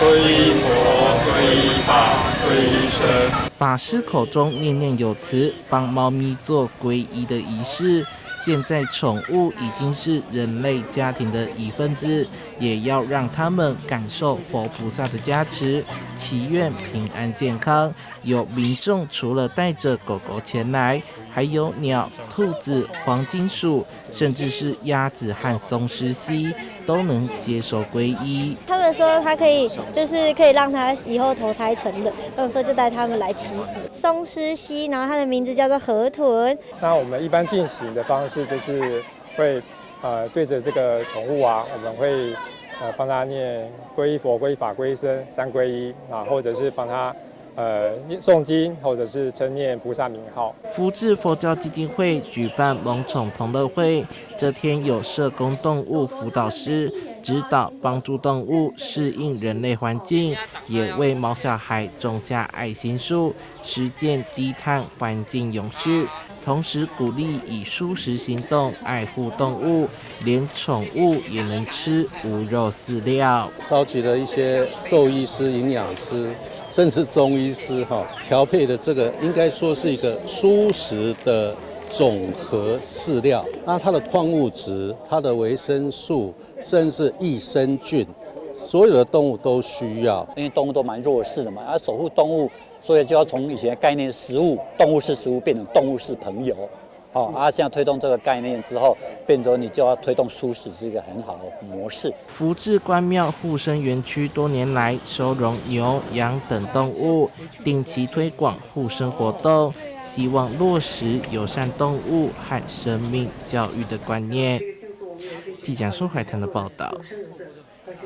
皈依佛，皈依法，皈依僧。法師口中念念有詞，幫貓咪做皈依的儀式。現在寵物已經是人類家庭的一份子，也要讓他們感受佛菩薩的加持，祈願平安健康。有民眾除了帶着狗狗前來，還有鳥、兔子、黃金鼠，甚至是鴨子和鬆獅蜥，都能接受皈依。他們說他可以，就是可以讓他以後投胎成人，所以說就帶他們來祈福。鬆獅蜥，然後它的名字叫做河豚。那我們一般進行的方式就是會，對着這個寵物啊，我們會，幫他念皈依佛、皈依法、皈依僧三皈依啊，或者是幫他念誦經，或者是稱念菩薩名號。福智佛教基金會舉辦萌寵同樂會，這天有社工動物輔導師指導，幫助動物適應人類環境，也為毛小孩種下愛心樹，實踐低碳環境永續。同時鼓勵以蔬食行動愛護動物，連寵物也能吃無肉飼料。召集了一些獸醫師、營養師，甚至中醫師，哈，調配的這個應該說是一個蔬食的總和飼料。那它的礦物質、它的維生素，甚至益生菌，所有的動物都需要。因為動物都蠻弱勢的嘛，要守護動物，所以就要從以前的概念食物，動物是食物，變成動物是朋友。好，啊，現在推動這個概念之後，變成你就要推動蔬食是一個很好的模式。福智關廟護生園區多年來收容牛、羊等動物，定期推廣護生活動，希望落實友善動物和生命教育的觀念。記者蘇懷騰的報道。